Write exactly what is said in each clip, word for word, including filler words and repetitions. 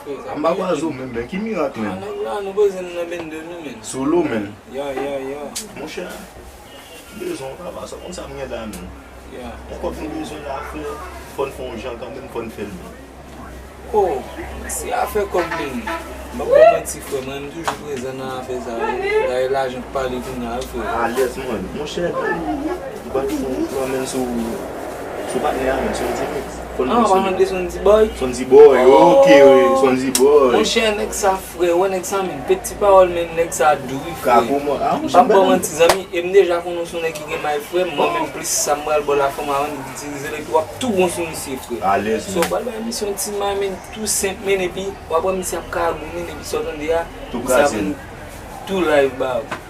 M pa kwaze w menm, men ki mirak, men? Nèg la, nou poze n nan bennde nou, men. Solo, men. Ya, ya, ya. Monchè, m bezwen w, papa, sa w konn sa m gen la, men. Ya. Yon kòb nou bezwen la, frè, fò n fè yon jan kanmenm, fò n fè l, men. Oh, se afè kòb li ye. M p ap ba w manti, frè, mwen, m toujou prezan nan afè sa yo. Dayè, lajan k pale kounye a, frè. Alèz, mwen. Monchè, m p ap fè yon plan, men, sou, sou patnè a, men, sou dirèk. Ah, w pa mande Sondy Boy? Sondy Boy, ok, wi, Sondy Boy. Monchè, nèg sa, frè, wè nèg sa, men, peti pawòl, men, nèg sa dou, wi, frè. M p ap ba w manti, zanmi, e m deja konnen w se yon nèg ki gen may, frè, mwen menm plis sa m pral ba w la, fò m aprann itilize l, epi w ap tou bon sou misye, frè. Alèz, men. So, w pral bay misye yon ti may, men, tou senp, men, epi w ap wè misye ap kagounen, epi sa w tande a, misye ap tou live ba ou.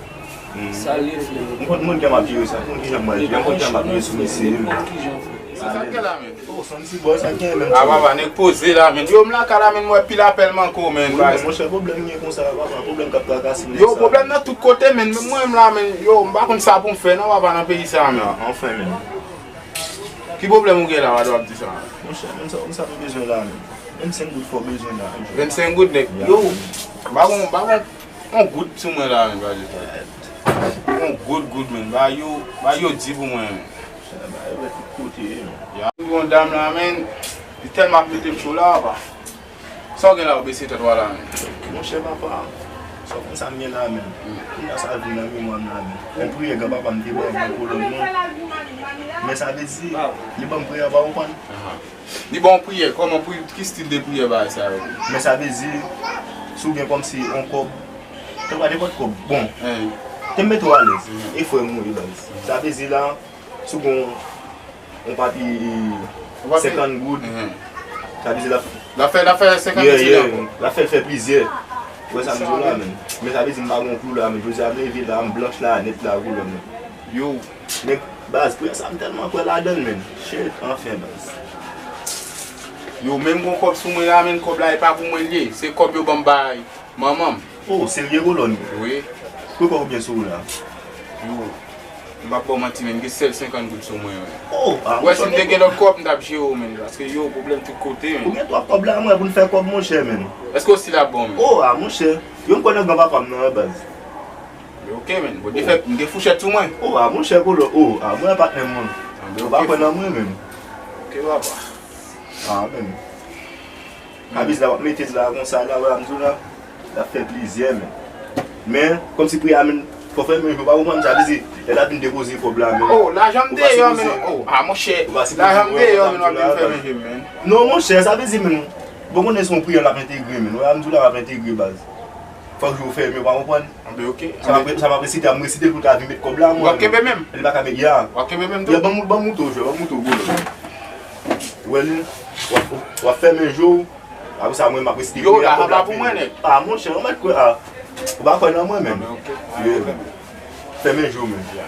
Sa l ye, frè. M konn moun ki ap jere sa, m konn kijan m pral jere, m konn kijan m ap jere sou misye, men. Sa k gen la, men? Oh, Sondy Boy, sa k gen, men? Ah, papa, nèg poze la, men. Yo, m lakay la, men, m wè pil apèl manke w, men. Wi, men monchè, pwoblèm gen konsa, papa, pwoblèm k ap trakase m. Yo, pwoblèm nan tout kote, men. Men mwen menm la, men. Yo, m pa konn sa pou m fè, non, papa, nan peyi sa, men. Ah, anfen, men. Ki pwoblèm ou gen la, w ap di sa? Monchè, men sa, men sa m bezwen la, men. Vennsenk goud fò bezwen la. Vennsenk goud, nèg. Yo, m pa gon, m pa gon, yon goud sou mwen la, men, pa di sa. Yon goud, goud, men. Ba yo, ba yo di pou mwen, men. Sa ba yo wè tout kote, men. Ya, yon dam la, men, li tèlman ap mete m cho la, papa. Sa w gen la, w bese tèt w a la, men? Monchè papa, sa w konn sa m gen la, men? Kounye a sa vin nan memwa m la, men. Yon priyè granpapa m te ban m nan kolòn mwen. Men sa vle di, li ban m priyè a, w pa konprann? Li ba w priyè, kòman, ki stil de priyè bagay sa yo? Men sa vle di, si w gen kòmsi yon kòb, te pa nenpòt kòb, bon, te m mete w alèz, e frè m ou ye baz. Sa vle di la, si w gen yon papye, e, senkant goud, sa vle di l ap, l ap fè, l ap fè senkant goud ankò. L ap fè l fè plizyè. Ou wè sa m di w la, men. Men sa vle di m pa gen yon klou la, men. Jodi a m leve la, m blanch la, nèt la, koulè, men. Yo. Men, baz, priyè sa, m tèlman kwè ladan l, men. Shit, anfen, baz. Yo, menm gon kòb sou mwen la, men, kòb la, e pa pou mwen l ye. Se kòb yo ban m bay manman m. Oh, serye, kolòn? Wi. Ki kòb ou gen sou ou la? Yo, m p ap ba w manti, men, m gen sèl senkant goud sou mwen, men. Oh, ah, wè, si m te gen lòt kòb, m t ap jere w, men, paske, yo, pwoblèm tout kote, men. Ou gen twòp kòb la, mwen, pou n fè kòb, monchè, men. Èske w stil ap bon, men? Oh, ah, monchè. Yo, m kwè nan granpapa m nan, baz. Men ok, men. Bon, m gen fouchèt sou mwen. Oh, ah, monchè, kolòn. Oh, ah, mwen, patnè m, mwen. Ou pa kwè nan mwen, men. Ok, papa. Ah, men. Kabiz la w ap mete la konsa la, wè, m di w la, l ap fè plizyè, men. Men, kòmsi priyè a, men, fò fè men, yo pa konprann sa, vle di, lè l ap vin depoze kòb la, men. Oh, lajan m deyò, men. Oh, ah, monchè, lajan m deyò, men, w ap vin fè men je m, men. Non, monchè, sa vle di, men, bon, konnen se yon priyè l ap entegre, men. Wè, m di w la, l ap entegre, baz. Fòk jou fèmen, w pa konprann? Anben, ok. Sa m ap, sa m ap resite a, m resite l pou l ka vin met kòb la, mwen. W ap kenbe menm? Li pa ka met, ya. W ap kenbe menm tou? Ya, ban m, ban m montre w, ban m montre w, bro. Ou wè li? W ap, w ap fèmen je w. Apre sa, mwen, m ap resite. Yo, la, pa pou mwen, nèg. Ah, monchè, ou mèt kwè, ah. Ou pa kwè nan mwen, menm. Anben, ok. Yeah. Fèmen je w, menm. Ya.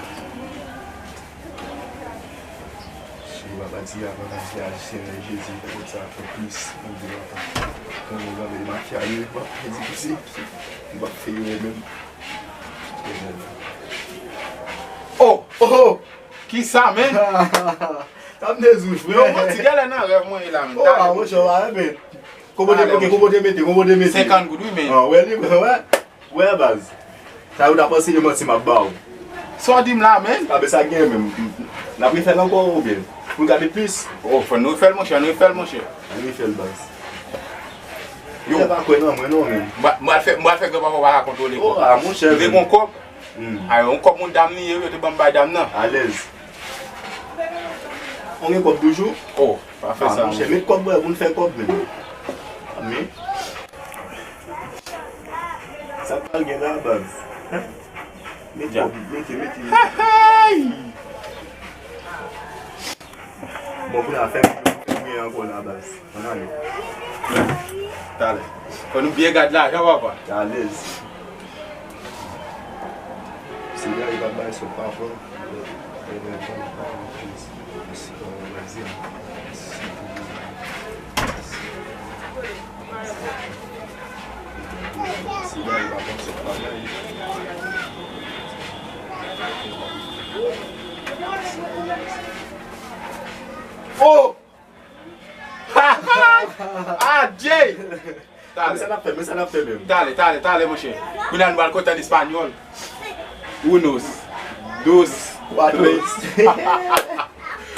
Si w pa pati a, pa pati a, Senyè Jezi, fè kòb sa fè plis, Bondye papa. Kòman w gade mafya yo, w ap fè difisil, w ap fè yo menm. Oh, oh, oh! Kisa, men? Sa m te di w, frè. Yo, manti, genlè nan rèv mwen ye la, men. Oh, ah, monchè, w pa renmen. Konbòte, ok, konbòte mete, konbòte mete. Senkant goud, wi, men. Ah, wè, li, wè. Wè, baz. Sa yo ta panse e manti m ap ba w. Sa w di m la, men? Anben sa gen menm. N ap refè l ankò oubyen? Pou n ka met plis? Oh, fò n refè l, monchè, n refè l, monchè. Ann refè l, baz. Yo. Ou pa kwè nan mwen, non, men. M pral fè, m pral fè granpapa w pa ka kontwole kòb. Oh, ah, monchè, men. M te gon kòb. Hmm. A, yon kòb yon dam li ye, wi, yo te ban m bay dam nan. Alèz. Ou gen kòb toujou? Oh, pa fè sa, monchè. Met kòb, bwè, pou n fè kòb, men. Men. Sa k pral gen la, baz? Hein? Mete, mete, mete, mete. Bon, kounye a fè m, fè m gen ankò la, baz. Ann ale. Talè. Fò nou byen gad lajan, papa. Alèz. Siga li pa bay sòt pa fò. Oh! Adje! Men sa n ap fè, men sa n ap fè menm. Talè, talè, talè, monchè. Kounye a nou pral kontan espanyòl. Unos, dos, tres.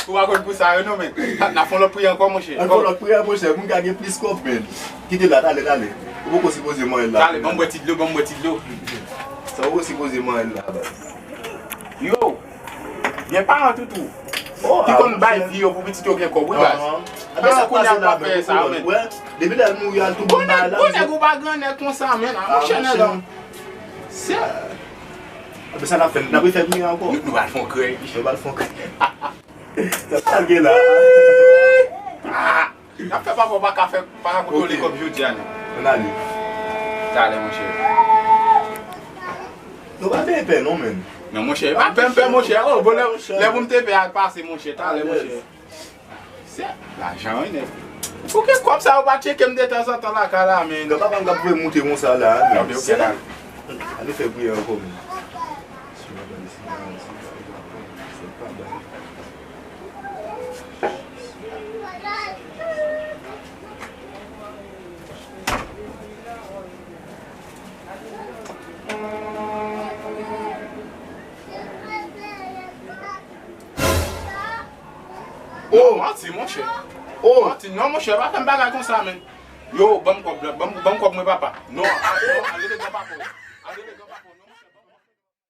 Ou pa konn kou sa yo non, men. N ap fè yon lòt priyè ankò, monchè. An fè yon lòt priyè, monchè. Moun ka gen plis kòb, men. Kite la, talè, talè. Ou poko sipoze manyen l la. Talè, ban m bwè ti dlo, ban m bwè ti dlo. Sa ou poko sipoze manyen l la, baz. Yo, gen paran toutou ki konn bay vi yo pou pitit yo gen kòb, wi, baz. Paran kounye a pa fè sa, men. Depi lè l mouri a, l tou bon bay la. Bon nèg, ou pa gran nèg konsa, men. A, monchè, nèg an. Se. Apre sa, n ap fè, n ap refè priyè ankò. Nou, nou pral fè yon krèy. Nou pral fè yon krèy. Sa pral gen la. N ap fè papa w pa ka fè, pa ka kontwole kòb jodi a, non. Ann ale. Talè, monchè. Nou pa fè pè, non, men. Non, monchè, pa fè m pè, monchè. Oh, bon, lè, lè pou m te pè a pase, monchè. Talè, monchè. Se lajan, wi, nèg. Pou ki kòb sa yo pa tcheke m detanzantan lakay la, men. Nan papa m k ap voye moute konsa la, men. Ok, ok, talè. Ale fè priyè ankò, men. Oh, manti, monchè. Oh, manti, non, monchè, pa fè m bagay konsa, men. Yo, ban m kòb la, ban m, ban m kòb mwen, papa. Non, a, non, al rele granpapa w. Al rele granpapa w.